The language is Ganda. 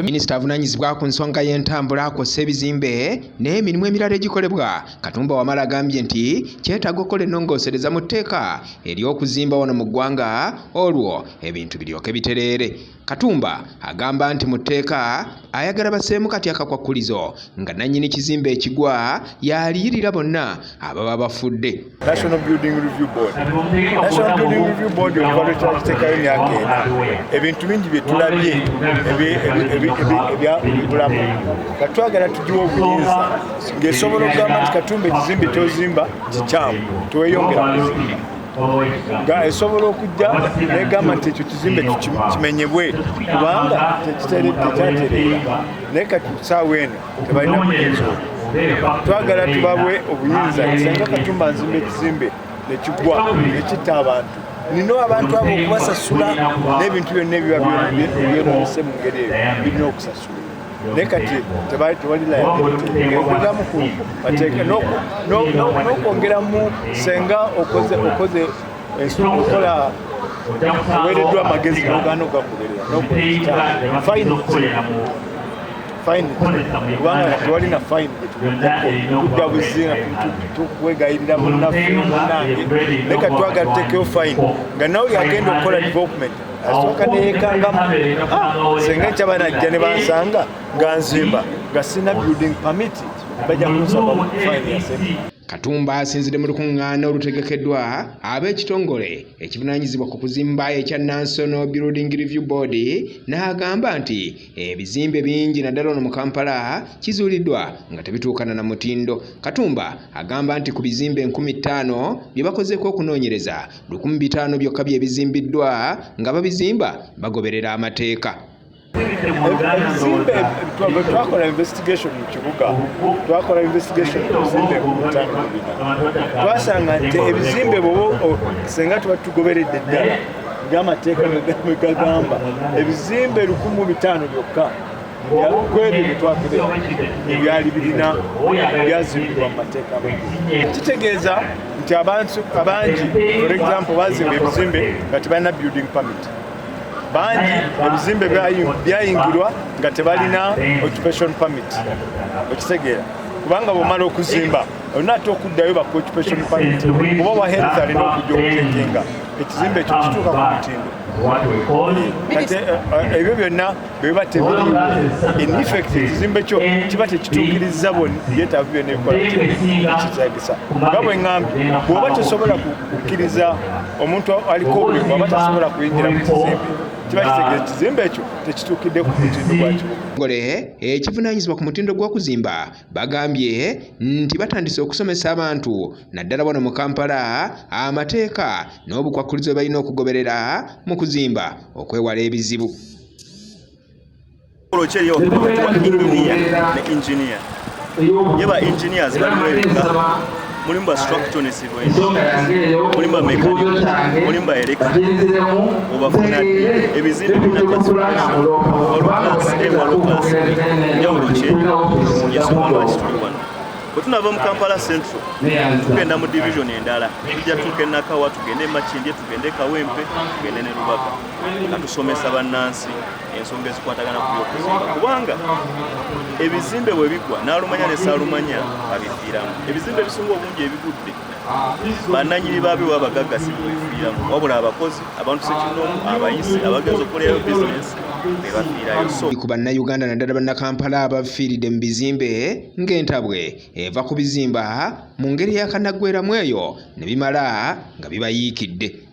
Minisita avunaanyizibwa ku nsonga y'entambula kw'ossa ebizimbe n'emirimu emirala egikolebwa, Katumba Wamala, agambye nti kyetaaga okukola ennongoosereza mu tteeka ery'okuzimba wano mu ggwanga, olwo ebintu biryoke bitereere. Katumba agamba nti mu tteeka ayagala basseemu kati akakwakkulizo nga nannyini kizimbe ekigwa yaliyirira bonna ababa bafudde. National Building Review Board, National Building Review Board okuva lwe twagiteekayo emyaka 4, ebintu bingi bye tulabye ebyabulamu. Katwagala tugiwe obuyinza ng'esobola okugamba nti, "Katumba, ekizimbe kyozimba kikyamu, teweyongera kuzimba," nga esobola okujja negamba nti ekyo kizimbe kimenyebwe kubanga tekyatereera. Naye kati saawa eno tebalina buyinza obwo. Twagala tubabwe obuyinza. Senga Katumba nzimba ekizimbe nekigwa nekitta abantu, nina abantu abo okubasasula, n'ebintu byonna ebiba byononese mu ngeri eyo birina okusasulwa. Naye kati tewali liability. Ng'ogezamu ku mateeka n'okwongeramu, senga okoze okola, oweereddwa amagezi n'ogaana ogagoberera n'okola ekikyamu, fine, fine, kubanga tewali na fine gyetugujjako kujja buzi nga tukwegayirira, munnaffe, munnange. Naye kati twagala tuteekeyo fine nga nawe yagenda okukola development asooka neyekangamu, senga ekyaba najja ne bansanga nga nzimba nga sina building permit, bajja kunsaba fine ya sente. Katumba asinzidde mu lukuŋŋaana olutegekeddwa ab'ekitongole ekivunaanyizibwa ku kuzimba ekya National Building Review Board, n'agamba nti ebizimbe bingi naddala ono mu Kampala kizuuliddwa nga tebituukana na mutindo. Katumba agamba nti ku bizimbe 5000 bye bakozeeko okunoonyereza, 1500 byokka bye bizimbiddwa nga babizimba bagoberera amateeka. Ebizimbe bwe twakola investigation mu kibuga, twakola investigation ku bizimbe 54, twasanga nti ebizimbe bwoba senga tuba tugoberedde ddala ng'amateeka bwe gagamba, ebizimbe 1500 byokka kwebyo bye twakebera ebyali birina byazimbibwa mu mateeka amatuufu. Kitegeeza nti abantu abangi, for example, bazimba ebizimbe nga tebalina building permit. Bangi ebizimbe byayingirwa nga tebalina occupation permit. Okitegeera? Kubanga bwomala okuzimba olina ate okuddayo baku occupation permit, kuba wa health alina okujja okucheckinga ekizimbe ekyo kituuka ku mutindo. Kati ebyo byonna bwe biba tebiriiwo, in effect ekizimbe kyo kiba tekituukiriza byetaavu byonna ebikola ekitagisa. Nga bwe ŋŋambye, bw'oba tosobola kukkiriza omuntu aliko obulemu, aba tasobola kuyingira mu kizimbe, kiba kitegeeza ekizimbe ekyo tekituukidde ku mutindo gwa kibuga. Ekitongole ekivunaanyizibwa ku mutindo gw'okuzimba bagambye nti batandise okusomesa abantu naddala wano mu Kampala amateeka n'obukwakkulizo bwe balina okugoberera mu kuzimba okwewala ebizibu. Ki eriyo wakati wa engineer ne engineer? Ye ba engineers balimu ebika. Mulimu ba structural ne civil engineers, mulimu ba mechanical, mulimu ba electrical. Obafuna ddi? Ebizimbe birina classification. Waliwo class A, waliwo class B. Njawulo ki? Yensonga lwaki tuli wano. Bwe tunava mu Kampala Central, tugenda mu division endala. Tujja tuuka e Nakawa, tugende e Makindye, tugende e Kawempe, tugende ne Lubaga, nga tusomesa bannansi ensonga ezikwatagana ku byokuzimba, kubanga ebizimbe bwe bigwa, n'alumanya ne saalumanya babifiiramu. Ebizimbe ebisinga obungi ebigudde, bannanyini baabyo baba bagagga, si bebifiiramu, wabula abakozi, abantu sekinoomu, abayisi abagenza okukolerayo bizinesi be bafiirayo. So ku Bannayuganda naddala Bannakampala abafiiridde mu bizimbe ng'entabwe eva ku bizimba mu ngeri yakanaggweramu eyo ne bimala nga bibayiikidde.